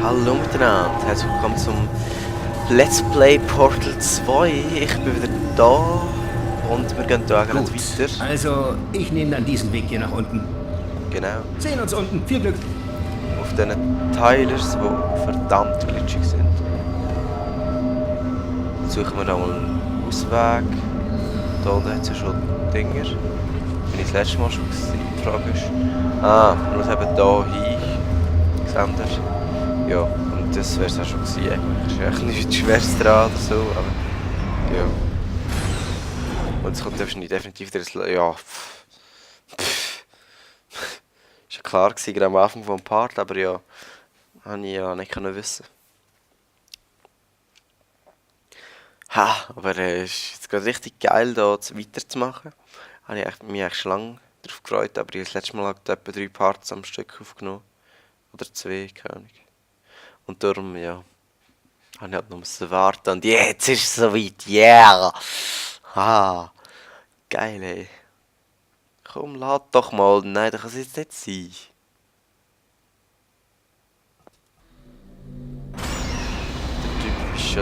Hallo miteinander, herzlich willkommen zum Let's Play Portal 2. Ich bin wieder da und wir gehen da gerade weiter. Also, ich nehme dann diesen Weg hier nach unten. Genau. Sehen uns unten. Viel Glück. Auf diesen Teilers, die verdammt glitschig sind. Jetzt suchen wir da mal einen Ausweg. Da unten hat es ja schon Dinger. Bin ich das letzte Mal schon gewesen? Die Frage ist... man muss eben da hin. Seht ihr? Ja, und das wäre es auch schon gewesen. Es ist echt nichts Schweres dran oder so, aber... Ja. Und es kommt definitiv das... Ja... Ist ja klar gewesen, gerade am Anfang vom Part, aber ja... Habe ich ja nicht können wissen. Ha, aber es ist jetzt gerade richtig geil, da weiterzumachen. Habe ich mich eigentlich schon lange darauf gefreut, aber ich habe das letzte Mal etwa 3 Parts am Stück aufgenommen. Oder 2, keine Ahnung. Und darum, ja, habe ich halt noch müssen warten. Und jetzt ist es soweit, yeah! Ah, geil, ey. Komm, lad doch mal. Nein, das kann es jetzt nicht sein. Der typisch,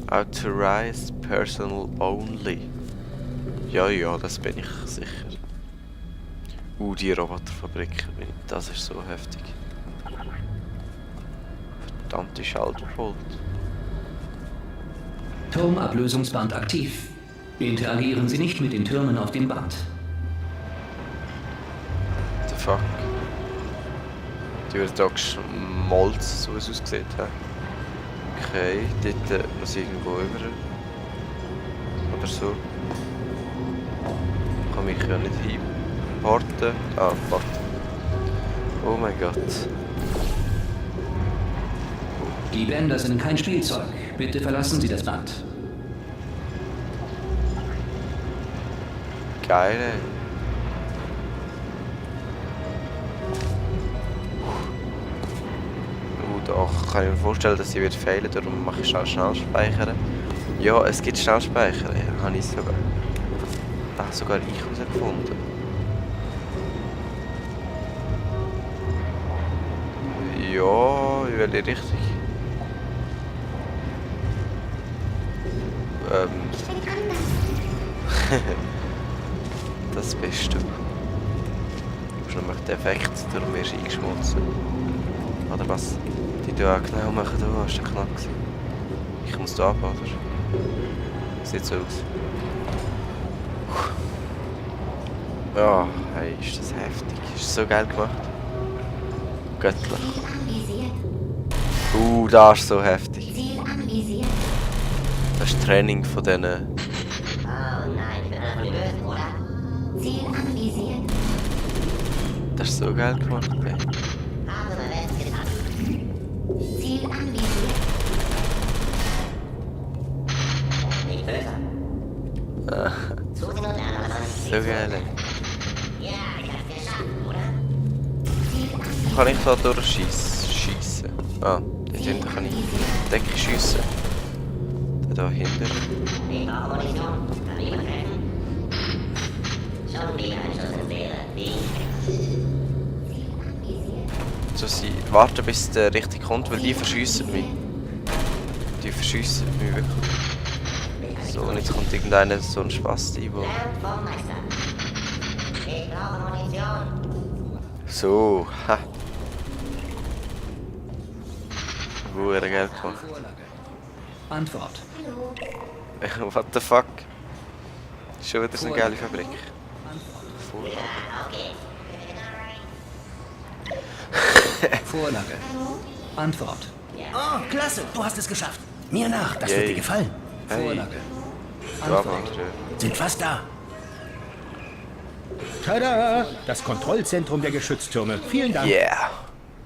oder? Authorized Personal Only. Ja, ja, das bin ich sicher. Die Roboterfabrik, das ist so heftig. Verdammte Schalterbolt. Turmablösungsband aktiv. Interagieren Sie nicht mit den Türmen auf dem Band. What the fuck? Die wird da geschmolzen, so wie es aussieht. Okay, dort muss ich irgendwo über. Oder so. Kann mich ja nicht hinporten. Porten. Oh mein Gott. Die Bänder sind kein Spielzeug. Bitte verlassen Sie das Band. Geil, ey. Da kann ich mir vorstellen, dass sie wird fehlen, darum mache ich schnell speichern. Ja, es gibt Schnellspeichern, ja, habe ich sogar. Sogar ich herausgefunden. Ja, in welche Richtung? Das bist du. Du bist nämlich defekt, darum wirst du eingeschmolzen. Oder was? Die da genau machen, da hast du knapp gewesen. Ich muss da ab, oder? Sieht so aus. Ja, hey, ist das heftig. Ist so geil gemacht. Göttlich. Das ist so heftig. Das ist Training von diesen... Das ist so geil gemacht, ey. So geil, ey. Kann ich da durchschiessen? Dort hinten kann ich die Decke schiessen. Da hinten. So, sie warten bis der richtig kommt, weil die verschiessen mich. Die verschiessen mich wirklich. So, und jetzt kommt irgendeiner so ein Spasti, wo... So, ha. Hure geil gemacht. Antwort. What the fuck? Schon wieder so eine geile Fabrik. Vorlage. Antwort. Oh, klasse. Du hast es geschafft. Mir nach. Das wird dir gefallen. Vorlage. Antwort. Sind fast da. Tada! Das Kontrollzentrum der Geschütztürme. Vielen Dank. Yeah.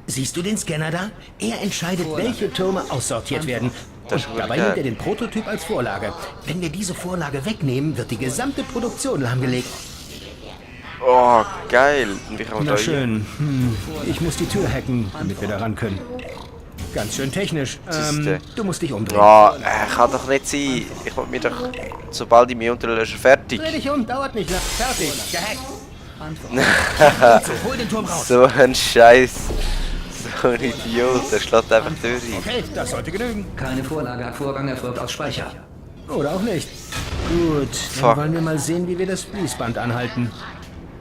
Siehst du den Scanner da? Er entscheidet, welche Türme aussortiert werden. Und dabei nimmt er den Prototyp als Vorlage. Wenn wir diese Vorlage wegnehmen, wird die gesamte Produktion lahmgelegt. Oh, geil. Und wie kann man da Na schön. Ich muss die Tür hacken, damit wir da ran können. Ganz schön technisch. Du musst dich umdrehen. Ja, kann doch nicht sein. Ich will mir doch, sobald ich mich unterlösche, fertig. Dreh dich um, dauert nicht lang. Fertig, gehackt. Antwort. Hol den Turm raus. So ein Scheiß. So ein Idiot, der schlägt einfach durch. Okay, das sollte genügen. Keine Vorlage. Vorgang erfolgt aus Speicher. Oder auch nicht. Gut, Fuck. dann wollen wir mal sehen, wie wir das Fließband anhalten.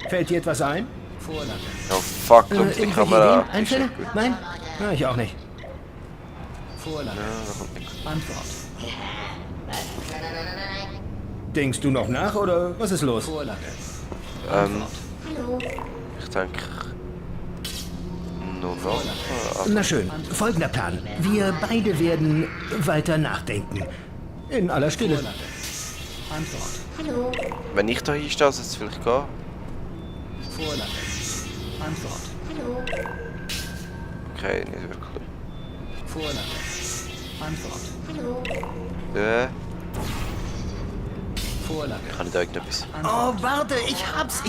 Fällt dir etwas ein? Vorlage. Oh fuck, schau die Irgendwelche Kamera. Ideen, Einfälle? Nein? Na, ich auch nicht. Vorlage. Antwort. Denkst du noch nach oder was ist los? Vorlage. Ich denke... Nur noch. Na schön, folgender Plan. Wir beide werden weiter nachdenken. In aller Stille. Vorlage. Antwort. Wenn ich da hinstehe, soll es vielleicht gehen. Vorlage. Antwort. Okay, nicht wirklich. Vorlage. Antwort. Vorlage. Kann ich da irgendetwas? Oh, warte, ich hab's.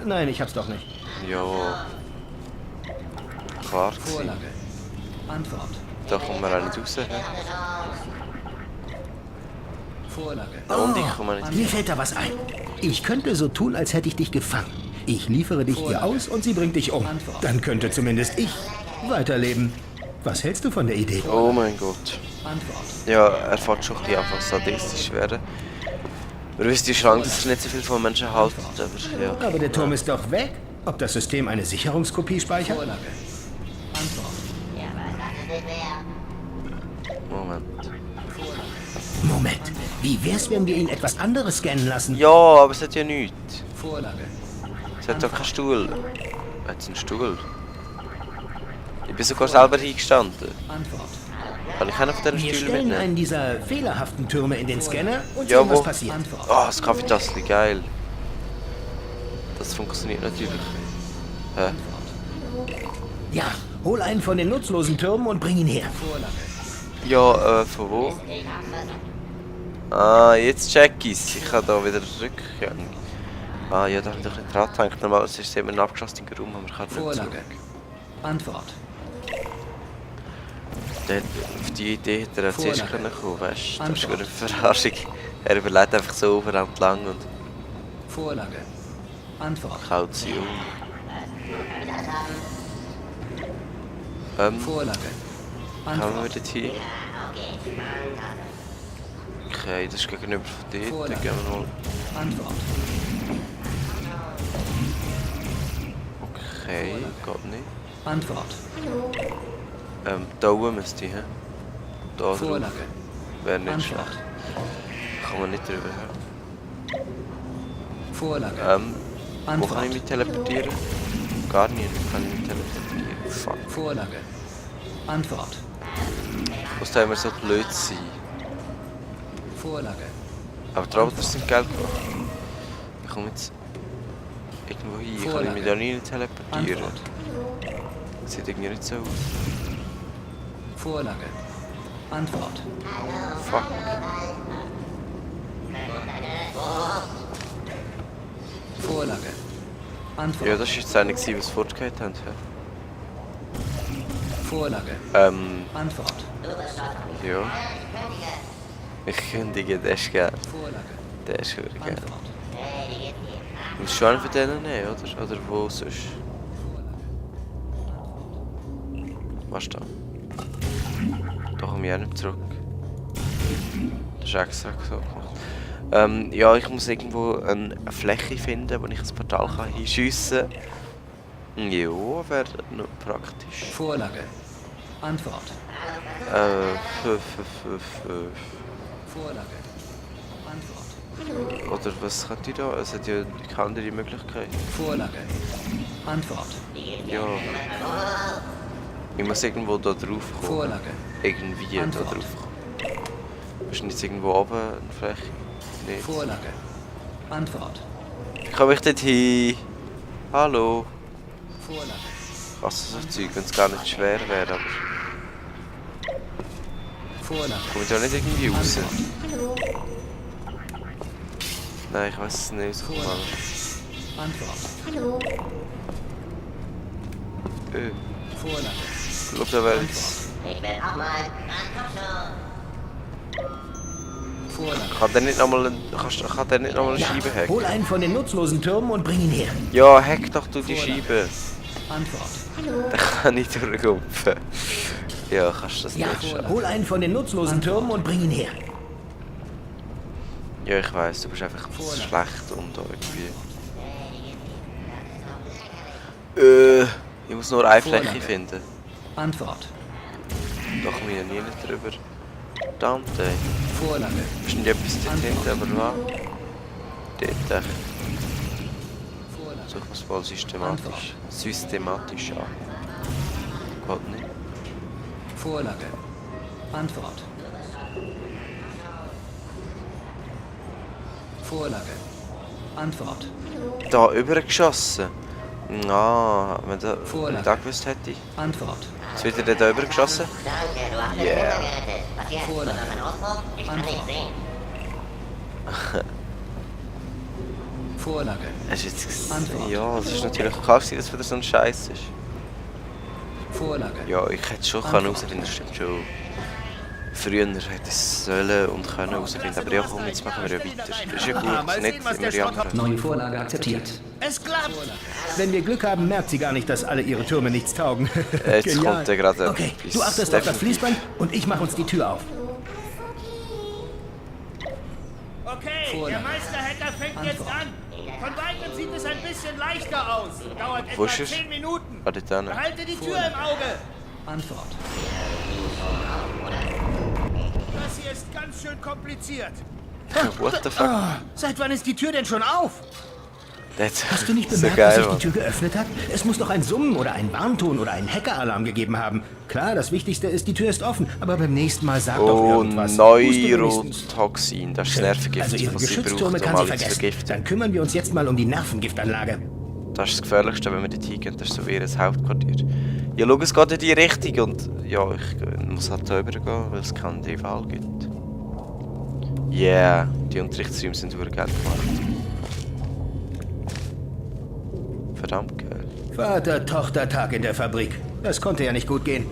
Nein, ich hab's doch nicht. Ja. Klar gewesen. Vorlage. Antwort. Da kommen wir auch nicht raus. Hä? Vorlage. Und ich komme auch nicht. Mir fällt da was ein. Ich könnte so tun, als hätte ich dich gefangen. Ich liefere dich ihr aus und sie bringt dich um. Dann könnte zumindest ich weiterleben. Was hältst du von der Idee? Oh mein Gott. Antwort. Ja, er fährt schon ein bisschen einfach sadistisch werden. Wir wissen ja schon, dass er nicht so viel von Menschen hält. Aber ja. Aber der Turm ist doch weg. Ob das System eine Sicherungskopie speichert? Vorlage. Antwort. Moment. Moment, wie wär's, wenn wir ihn etwas anderes scannen lassen? Ja, aber es hat ja nichts. Vorlage. Es hat doch keinen Stuhl. Hat es einen Stuhl? Ich bin sogar selber hingestanden. Antwort. Kann ich einen von diesen Wir Stühlen stellen mitnehmen? einen dieser fehlerhaften Türme in den Scanner und Ja, sehen, was wo? passiert. Antwort. Oh, das Kaffeetassel, geil. Das funktioniert natürlich. Hä? Ja, hol einen von den nutzlosen Türmen und bring ihn her. Vorlage. Ja, von wo? Ah, jetzt check ich's. Ich kann da wieder zurückgehen. Ah, ja, da habe ich doch nicht dran gedacht. Normalerweise ist es immer ein abgeschlossener Raum, aber ich kann nicht zurück. Vorlage. Antwort. Auf die Idee hätte er zuerst Vorlage. können kommen, weißt du? Das ist Antwort. eine Verarschung. Er überlegt einfach so over entlang und Vorlage. Antwort. kaut sie um. Vorlage. Kommen wir Antwort. dort hin? Okay, das ist gegenüber von dort. Dann Vorlage. gehen wir mal. Antwort. Okay, geht nicht. Antwort. Da oben müsste ich, hä? Da drauf. Vorlage. Wäre nicht Antwort. schlecht. Kann man nicht drüber hören. Vorlage. Wo kann ich Antwort. mich teleportieren? Gar nicht, kann ich mich teleportieren. Fuck. Vorlage. Antwort. Muss da immer so blöd sein. Vorlage. Aber die Roboter sind geil gemacht. Ich komme jetzt irgendwo hin. Ich kann Vorlage. mich da nie teleportieren. Antwort. Das sieht irgendwie nicht so aus. Vorlage. Antwort. Fuck. Vorlage. Antwort. Ja, das war jetzt eine, was wir fortgehört haben. Vorlage. Antwort. Ja. Ich kündige, der ist geil. Vorlage. Der ist wirklich geil. Antwort. Du musst schon einen von denen nehmen, oder? Oder wo sonst? Was ist da? Da komme ich auch nicht zurück. Das ist extra so gemacht. Ja, ich muss irgendwo eine Fläche finden, wo ich ein Portal kann hinschiessen kann. Ja, wäre noch praktisch. Vorlage. Antwort. Vorlage. Antwort. Oder was könnte ich da? Es hat ja keine andere Möglichkeit. Vorlage. Antwort. Ja. Ich muss irgendwo da drauf kommen. Vorlage. Irgendwie Antwort. da drauf kommen. Ist nicht irgendwo oben eine Fläche? Nicht. Vorlage. Antwort. Komm ich dort hin? Hallo? Vorlage. Also so Zeug, wenn es gar nicht schwer wäre, aber... Vorlage. Komme ich da nicht irgendwie raus? Antwort. Nein, ich weiß es nicht. So Vorlage. mal. Antwort. Vorlage. Ich glaube, da wäre jetzt... Vorlage. Kann der nicht nochmal kann eine Scheibe hacken? Hol einen von den nutzlosen Türmen und bring ihn her. Ja, hack doch du die Scheibe. Antwort. Da kann ich durchgupfen. Ja, kannst du das Ja, nicht schaffen. hol einen von den nutzlosen Türmen und bring ihn her. Ja, ich weiss, du bist einfach schlecht und irgendwie. Ich muss nur eine Fläche finden. Antwort. Da komme ich ja nie drüber. Verdammt, ey. Vorlage. Ist nicht etwas dort hinten, aber was? Dort. Such es mal systematisch an. Geht nicht. Vorlage. Antwort. Vorlage. Antwort. Da übergeschossen. Ah, wenn da, Vorlage. da gewusst hätte ich. Antwort. Jetzt wird er da übergeschossen. Yeah. Vorlage. Antwort. Vorlage. Es ist jetzt, Antwort. ja, es ist natürlich klar, dass es wieder so ein Scheiß ist. Vorlage. Ja, ich hätte schon herausfinden, das stimmt schon. Früher hätte ich es sollen und können herausfinden, aber ja komm, jetzt machen wir ja weiter. Das ist ja gut, nicht immer jammern. Neue Vorlage akzeptiert. Es klappt. Wenn wir Glück haben, merkt sie gar nicht, dass alle ihre Türme nichts taugen. Jetzt Genial. kommt er gerade Okay, etwas du achtest auf das definitiv. Fließband und ich mach uns die Tür auf. Okay, Vorlage. der Meisterhändler fängt jetzt Antwort. an. Von weitem sieht es ein bisschen leichter aus. Dauert Wo etwa ist es? 10 Minuten. Ah, dort hinten. Behalte die Tür im Auge. Antwort. Das hier ist ganz schön kompliziert. What the fuck? Seit wann ist die Tür denn schon auf? Hast du nicht so bemerkt, geil, dass sich die Mann. Tür geöffnet hat? Es muss doch ein Summen oder ein Warnton oder einen Hackeralarm gegeben haben. Klar, das Wichtigste ist, die Tür ist offen, aber beim nächsten Mal sag doch Oh, irgendwas. Huste wenigstens. Neurotoxin, das ist das Nervengift, Also ihre was sie Geschütztürme braucht, um kann sie alle zu vergessen. vergiften. Dann kümmern wir uns jetzt mal um die Nervengiftanlage. Das ist das Gefährlichste, wenn wir dort hingehen, das ist so wie ihr Hauptquartier. Ja, schau, es geht in die Richtung und ja, ich muss halt da rübergehen, weil es keinen Rival gibt. Yeah, die Unterrichtsräume sind super geil gemacht. Verdammt geil. Vater-Tochter-Tag in der Fabrik. Das konnte ja nicht gut gehen.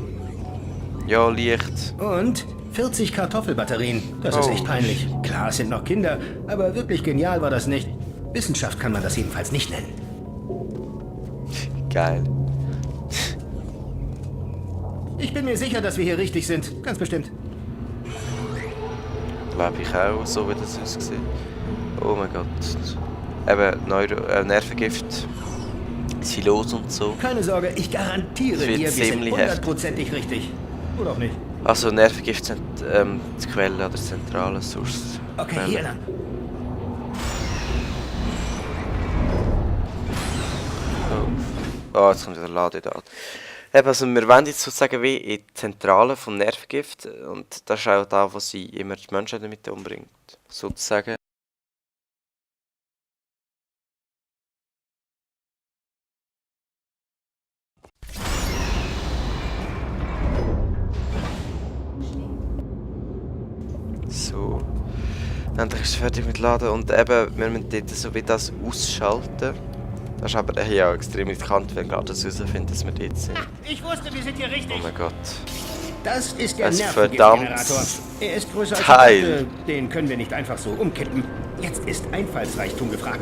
Ja, Licht. Und 40 Kartoffelbatterien. Das ist Oh. echt peinlich. Klar, es sind noch Kinder, aber wirklich genial war das nicht. Wissenschaft kann man das jedenfalls nicht nennen. Geil. Ich bin mir sicher, dass wir hier richtig sind. Ganz bestimmt. Glaube ich auch, so wie das aussieht. Oh mein Gott. Eben, Nervengift. Silos und so. Keine Sorge, ich garantiere Das wird dir, wir sind ziemlich hundertprozentig richtig. Oder auch nicht. Also Nervengift sind die Quelle oder zentrale Source. Okay, Quelle. hier lang. Oh, jetzt kommt wieder Ladedat. Eben, also wir wollen jetzt sozusagen wie in die Zentrale vom Nervengift und das ist auch da, wo sie immer die Menschen damit umbringt. Sozusagen. So. Endlich ist es fertig mit Laden und eben, wir müssen dort so wie das ausschalten. Das ist aber ja extrem riskant, wenn gerade das herausfindet, dass wir dort sind. Ich wusste, wir sind hier richtig. Oh mein Gott. Das ist der Das Nervengiftgenerator. Er ist größer als ich Teil. dachte. Den können wir nicht einfach so umkippen. Jetzt ist Einfallsreichtum gefragt.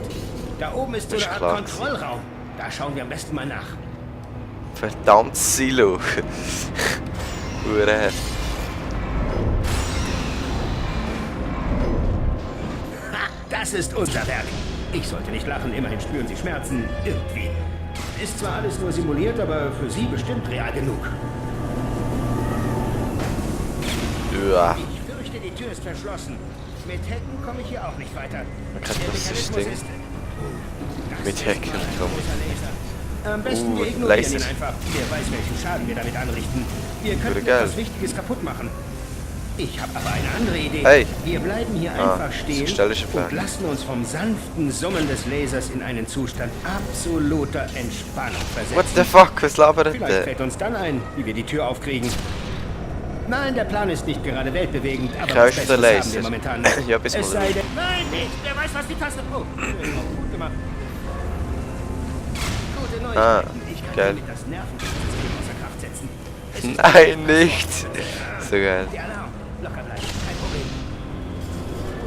Da oben ist so Ist eine klar Art Kontrollraum. Da schauen wir am besten mal nach. Verdammt Silo. Hure. Das ist unser Werk. Ich sollte nicht lachen, immerhin spüren Sie Schmerzen. Irgendwie. Ist zwar alles nur simuliert, aber für Sie bestimmt real genug. Ja. Ich fürchte, die Tür ist verschlossen. Mit Hecken komme ich hier auch nicht weiter. Man kann Der das Mechanismus Ding ist... Das mit ist Hecken ein kommen. großer Laser. Am besten wir ignorieren Laser. ihn einfach. Wer weiß, welchen Schaden wir damit anrichten. Wir könnten geil. etwas Wichtiges kaputt machen. Ich habe aber eine andere Idee. Hey. Wir bleiben hier Ah, einfach stehen das ist und ein Plan. lassen uns vom sanften Summen des Lasers in einen Zustand absoluter Entspannung versetzen. What the fuck, was labert Vielleicht der? fällt uns dann ein, wie wir die Tür aufkriegen. Nein, der Plan ist nicht gerade weltbewegend, aber Kauft was Besseres der haben wir Laser. momentan. Ja, bis Es mal. sei denn... Nein, nicht. Wer weiß, was die Taste... Oh, Gut gemacht. Gute Neuigkeiten. Ah, Ich kann geil. damit das Nervensystem außer Kraft setzen. Es ist Nein, nicht. So geil. der Alarm. Locker bleiben, kein Problem.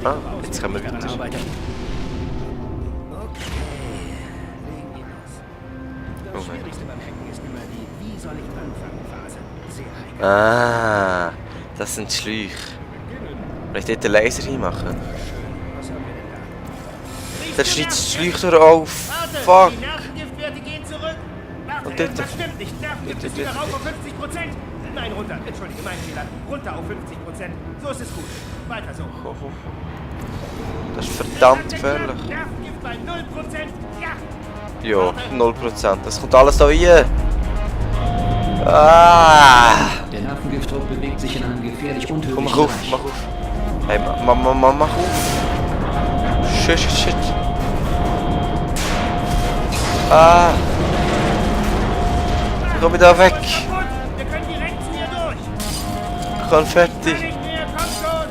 Ah, jetzt können wir Daran weiter. arbeiten. Okay, legen wir los. Das Oh mein Schwierigste beim Hacken soll ich anfangen, Phase? Sehr heikel. Ah, das sind Schläuche. Soll ich dort den Laser hinmachen? Was haben wir denn da? Der schneidet die Schläuche durch auf. Fuck. Die Nervengiftwerte gehen zurück. Warte, Und dort- irgendwas stimmt nicht. Nervengift ist wieder rauf auf 50%. Nein, runter. Entschuldige, mein Fehler. Runter auf 50%. So ist es gut. Weiter so. Das ist verdammt gefährlich. Nervengift bei 0%. Ja. Ja, 0%. Das kommt alles da rein. Ah! Der Nervengiftdruck bewegt sich in einem gefährlich Komm, untödlichen mach auf, Bereich. mach auf. Hey, mach auf. Shit. Ah! Ich komm wieder weg. Kaputt. Wir können direkt zu ihr durch. Konfetti. Kann nicht mehr. Komm schon.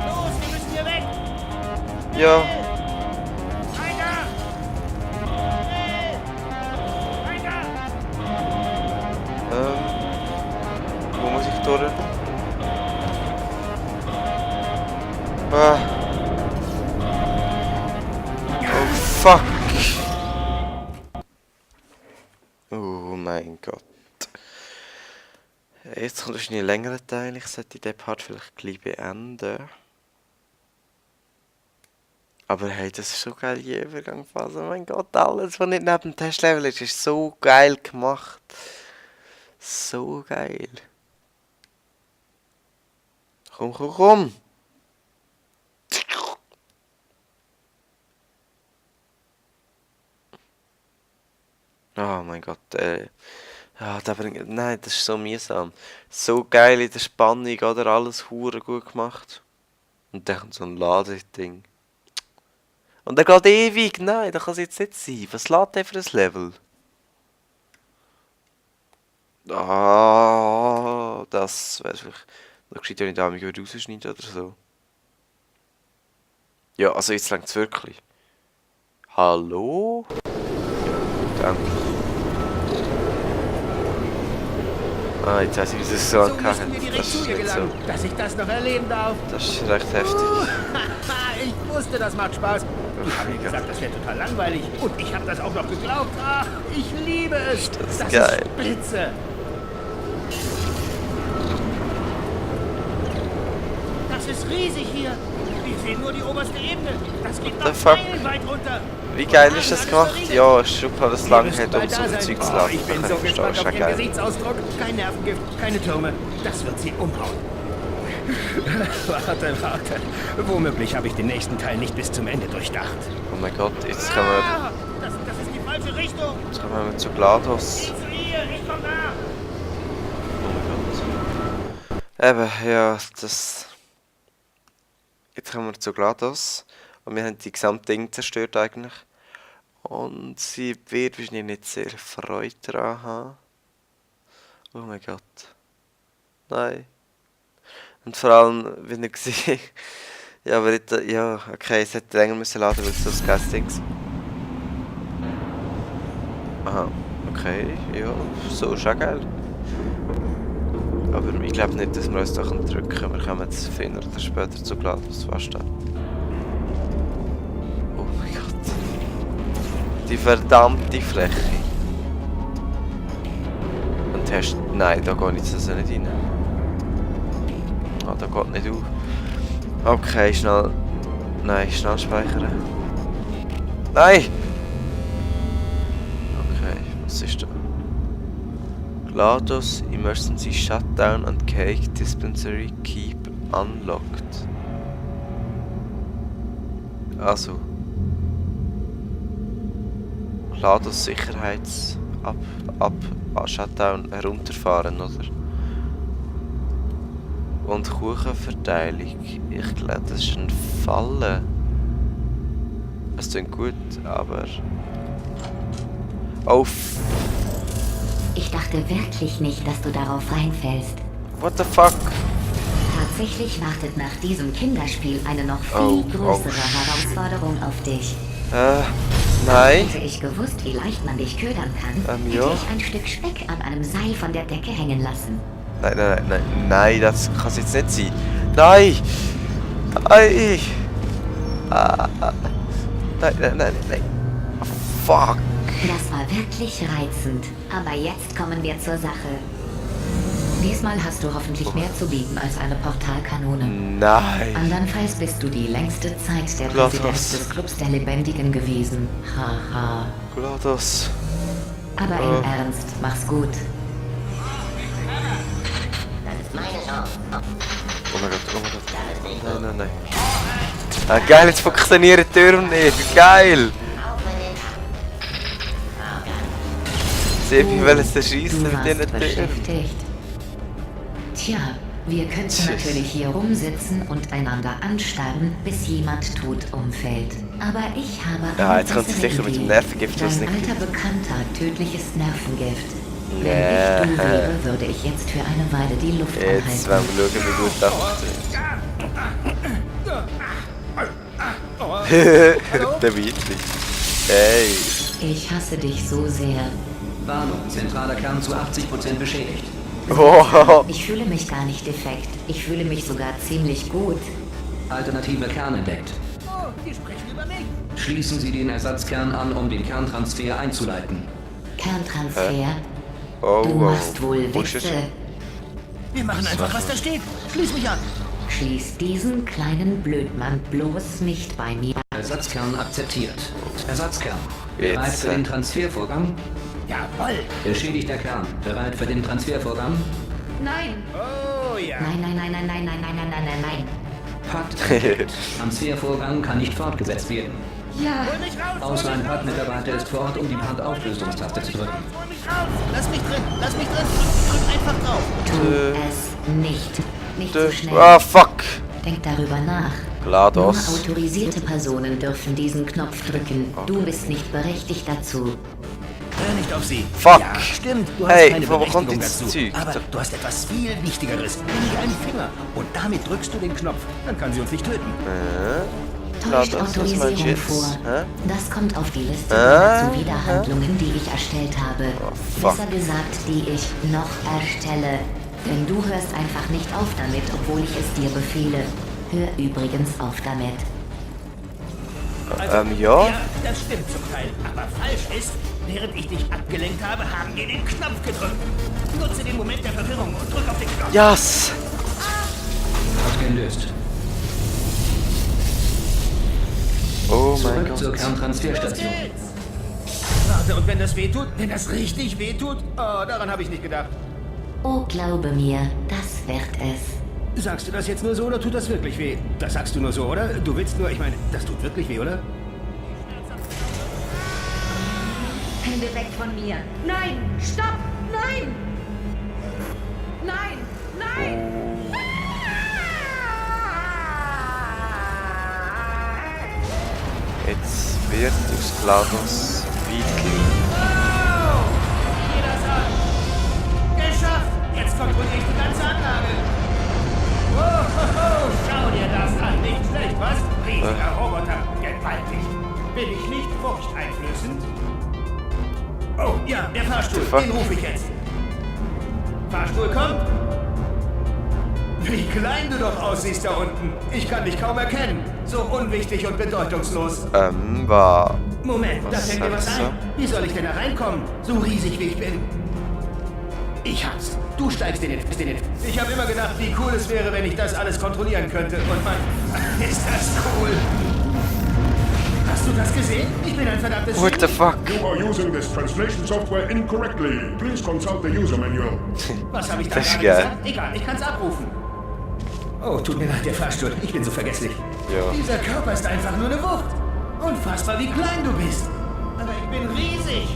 Los, wir müssen hier weg. Ja. Weiter. Weiter. Wo muss ich durch? Ah. Oh fuck. Oh mein Gott. Jetzt kommt wahrscheinlich ein längerer Teil. Ich sollte den Part vielleicht gleich beenden. Aber hey, das ist so geil, die Übergangsphase. Oh mein Gott, alles, was nicht neben dem Testlevel ist so geil gemacht. So geil. Komm. Oh mein Gott, nein, das ist so mühsam. So geil in der Spannung, oder? Alles hure gut gemacht. Und dann kommt so ein Ladeding. Und der geht ewig. Nein, das kann es jetzt nicht sein. Was lädt der für ein Level? Ah, das weiß ich. Da geschieht ja nicht an, mich rausschneiden oder so. Ja, also jetzt längt es wirklich. Hallo? Danke. Ah, jetzt weiss ich, wie das so So angehört müssen wir direkt Das zu ist ihr nicht so. gelangen, dass ich das noch erleben darf. Das ist recht heftig. Ich wusste, das macht Spaß. Die haben mir gesagt, das wäre total langweilig. Und ich habe das auch noch geglaubt. Ach, ich liebe es. Das ist das geil. ist spitze. Das ist riesig hier. Wir sehen nur die oberste Ebene. Das geht What the noch fuck? meilenweit runter. Wie geil ist das gemacht? Ja, es ist schon klar, dass es lange Ihr müsst hat, um bald so da ein sein. Zeug zu Oh, laden. ich bin Kann so ich verstehen, gespannt ist auf ja Ihren geil. Gesichtsausdruck. Kein Nervengift, keine Türme. Das wird sie umhauen. Warte. Womöglich habe ich den nächsten Teil nicht bis zum Ende durchdacht. Oh mein Gott, jetzt kommen wir, Ah, das ist die falsche Richtung. zu GLaDOS. Geh zu ihr, ich komm nach. Oh mein Gott. Eben, ja, das... Jetzt kommen wir zu GLaDOS. Und wir haben die gesamte Ding zerstört eigentlich. Und sie wird wahrscheinlich nicht sehr Freude daran haben. Oh mein Gott. Nein. Und vor allem, wenn ihr gesehen... Ja, aber nicht, ja, okay, es hätte länger müssen laden, weil es so ein geiles Ding ist. Aha, okay, ja, so ist auch geil. Aber ich glaube nicht, dass wir uns da drücken können. Wir kommen jetzt früher oder später zu GLaDOS fast an. Oh mein Gott. Die verdammte Fläche. Und hast... Nein, da geht jetzt also nicht rein. Ah, da geht nicht auf. Okay, schnell... Nein, schnell speichern. Nein! Okay, was ist da? GLaDOS Emergency Shutdown and Cake Dispensary Keep Unlocked. Also. GLaDOS Sicherheits... Shutdown herunterfahren, oder? Und Kuchenverteilung. Ich glaube, das ist ein Falle. Es klingt gut, aber... Oh, Ich dachte wirklich nicht, dass du darauf reinfällst. what the fuck? Tatsächlich wartet nach diesem Kinderspiel eine noch viel Oh, größere Herausforderung auf dich. Nein. Hätte ich gewusst, wie leicht man dich ködern kann, Ja. hätte ich ein Stück Speck an einem Seil von der Decke hängen lassen. Nein, das kann es jetzt nicht sein. Nein! Nein! Nein. Oh, fuck! Das war wirklich reizend. Aber jetzt kommen wir zur Sache. Diesmal hast du hoffentlich mehr zu bieten als eine Portalkanone. Nein. Andernfalls bist du die längste Zeit der GLaDOS. Präsident des Clubs der Lebendigen gewesen. Haha. GLaDOS. Aber im Ernst, mach's gut. Oh mein Gott, oh mein Gott. Nein, nein, nein. Ah, geil, jetzt funktionieren die Türen nicht. Geil. Sebi will es zerschießen Du mit diesen warst Türen. beschäftigt. Tja, wir könnten Tschüss. natürlich hier rumsitzen und einander anstarren, bis jemand tot umfällt. Aber ich habe Ja, eine jetzt kommt sie bessere sicher mit dem Idee. Nervengift, was Dein nicht alter Bekannter, tödliches Nervengift. Wenn Ja. ich du wäre, würde ich jetzt für eine Weile die Luft Jetzt anhalten. wollen wir schauen, wie gut das funktioniert. Der Weitli. Hey. Ich hasse dich so sehr. Warnung, zentraler Kern zu 80% beschädigt. Oh. Ich fühle mich gar nicht defekt. Ich fühle mich sogar ziemlich gut. Alternative Kern entdeckt. Oh, die sprechen über mich. Schließen Sie den Ersatzkern an, um den Kerntransfer einzuleiten. Kerntransfer. Oh, Du wow. machst wohl Wo ist Witze. das? Wir machen einfach, was da steht. Schließ mich an. Schließ diesen kleinen Blödmann bloß nicht bei mir. Ersatzkern akzeptiert. Ersatzkern. Bereit Jetzt, für den Transfervorgang? Jawoll. Beschädigter Kern. Bereit für den Transfervorgang? Nein! Oh ja. Nein, nein, nein, nein, nein, nein, nein, nein, nein, nein, nein. Pakt entdeckt. Transfervorgang kann nicht fortgesetzt werden. Ja! Hol mich raus. Außer ein Pakt-Mitarbeiter ist vor Ort, um die Pakt-Auflösungstaste zu drücken. Hol mich raus. Lass mich drin. Lass mich drin. Drück einfach drauf. Tu es nicht. Nicht so schnell. Ah, fuck. Denk darüber nach. Nur GLaDOS. autorisierte Personen dürfen diesen Knopf drücken. Du bist nicht berechtigt dazu. Hör nicht auf sie. Fuck. Ja, stimmt. Du Hey, hast keine wo kommt Berechtigung jetzt das dazu. Zeug? Aber du hast etwas viel Wichtigeres. Nämlich einen Finger. Und damit drückst du den Knopf. Dann kann sie uns nicht töten. Täuscht GLaDOS, was meinst du Autorisierung jetzt? vor. Hä? Das kommt auf die Liste der Zuwiderhandlungen, die ich erstellt habe. fuck. Besser gesagt, die ich noch erstelle. Denn du hörst einfach nicht auf damit, obwohl ich es dir befehle. Hör übrigens auf damit. Ja. Ja, das stimmt zum Teil. Aber falsch ist, während ich dich abgelenkt habe, haben wir den Knopf gedrückt. Nutze den Moment der Verwirrung und drück auf den Knopf. Yes. Pakt gelöst. Oh mein Zurück zur Gott. Kerntransferstation. Warte, und wenn das wehtut? Wenn das richtig wehtut? Oh, daran habe ich nicht gedacht. Oh, glaube mir, das wird es. Sagst du das jetzt nur so oder tut das wirklich weh? Das sagst du nur so, oder? Du willst nur, ich meine, das tut wirklich weh, oder? Hände weg von mir. Nein, stopp, nein. Nein, nein. Jetzt wird aus GLaDOS Weitli. Geh das an! Geschafft! Jetzt kontrolliere ich die ganze Anlage. Oh, schau dir das an. Nicht schlecht, was? Riesiger Roboter. Gewaltig. Bin ich nicht furchteinflößend? Oh, ja, der Fahrstuhl. fuck? Den rufe ich jetzt. Fahrstuhl kommt. Wie klein du doch aussiehst da unten. Ich kann dich kaum erkennen. So unwichtig und bedeutungslos. War. Moment, da Was fällt mir was sagst ein. Wie soll ich denn da reinkommen? So riesig wie ich bin. Ich hab's. Du steigst in den. Ich habe immer gedacht, wie cool es wäre, wenn ich das alles kontrollieren könnte. Und Mann, ist das cool. Hast du das gesehen? Ich bin ein verdammtes What the fuck? You are using this translation software incorrectly. Please consult the user manual. Was habe ich da Das ist gerade geil. gesagt? Egal, ich kann's abrufen. Oh, tut mir leid, der Fahrstuhl. Ich bin so vergesslich. Ja. Dieser Körper ist einfach nur eine Wucht. Unfassbar, wie klein du bist. Aber ich bin riesig.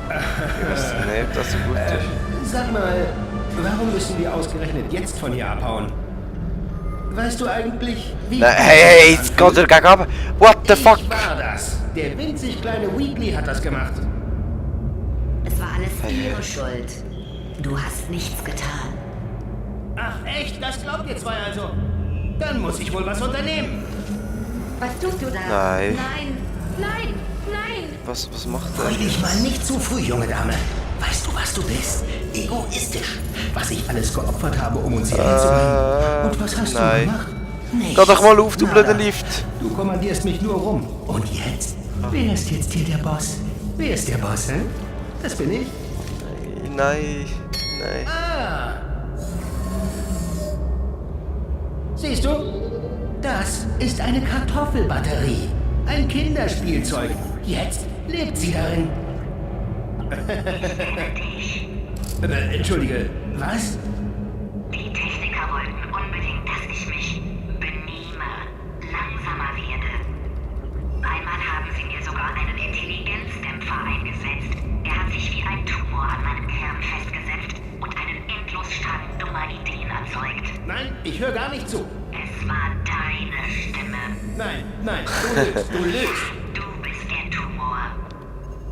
Ich weiß nicht, ob das so gut ist. Sag mal, warum müssen wir ausgerechnet jetzt von hier abhauen? Weißt du eigentlich, wie... Nein, hey, jetzt geht er gegen runter. What the fuck? Ich war das. Der winzig kleine Wheatley hat das gemacht. Es war alles ihre Schuld. Du hast nichts getan. Ach echt? Das glaubt ihr zwei also? Dann muss ich wohl was unternehmen. Was tust du da? Nein. Nein, nein, nein. Was macht Freu er? dich mal nicht zu früh, junge Dame. Weißt du, was du bist? Egoistisch. Was ich alles geopfert habe, um uns hier hinzubringen. Und was hast nein. du gemacht? Nichts. Geh doch mal auf, du Nada. blöder Lift. Du kommandierst mich nur rum. Und jetzt? Wer ist jetzt hier der Boss? Wer ist der Boss, hä? Das bin ich. Nein, nein. Ah. Siehst du? Das ist eine Kartoffelbatterie. Ein Kinderspielzeug. Jetzt lebt sie darin. Entschuldige, was? Die Techniker wollten unbedingt, dass ich mich benehme, langsamer werde. Einmal haben sie mir sogar einen Intelligenzdämpfer eingesetzt. Er hat sich wie ein Tumor an meinem Kern festgesetzt und einen Endlosstrang dummer Ideen erzeugt. Nein, ich höre gar nicht zu. Es war deine Stimme. Nein, du lügst, du lügst. Du bist der Tumor.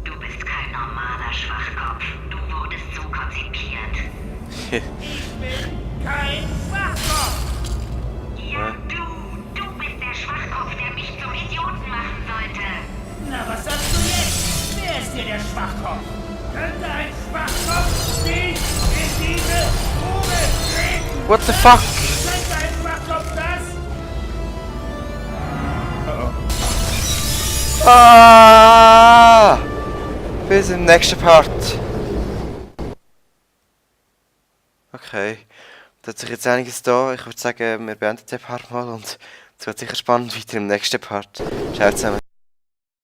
Du bist kein normaler Schwachkopf. Du wurdest so konzipiert. Kein Schwachkopf! Ja, du bist der Schwachkopf, der mich zum Idioten machen sollte. Na, was sagst du jetzt? Wer ist hier der Schwachkopf? Könnte ein Schwachkopf nicht in diese Kugel treten? What the fuck? Könnte ein Schwachkopf das? Ah! Bis im nächsten Part. Okay. Da hat sich jetzt einiges da. Ich würde sagen, wir beenden den Part mal und es wird sicher spannend weiter im nächsten Part. Ciao zusammen.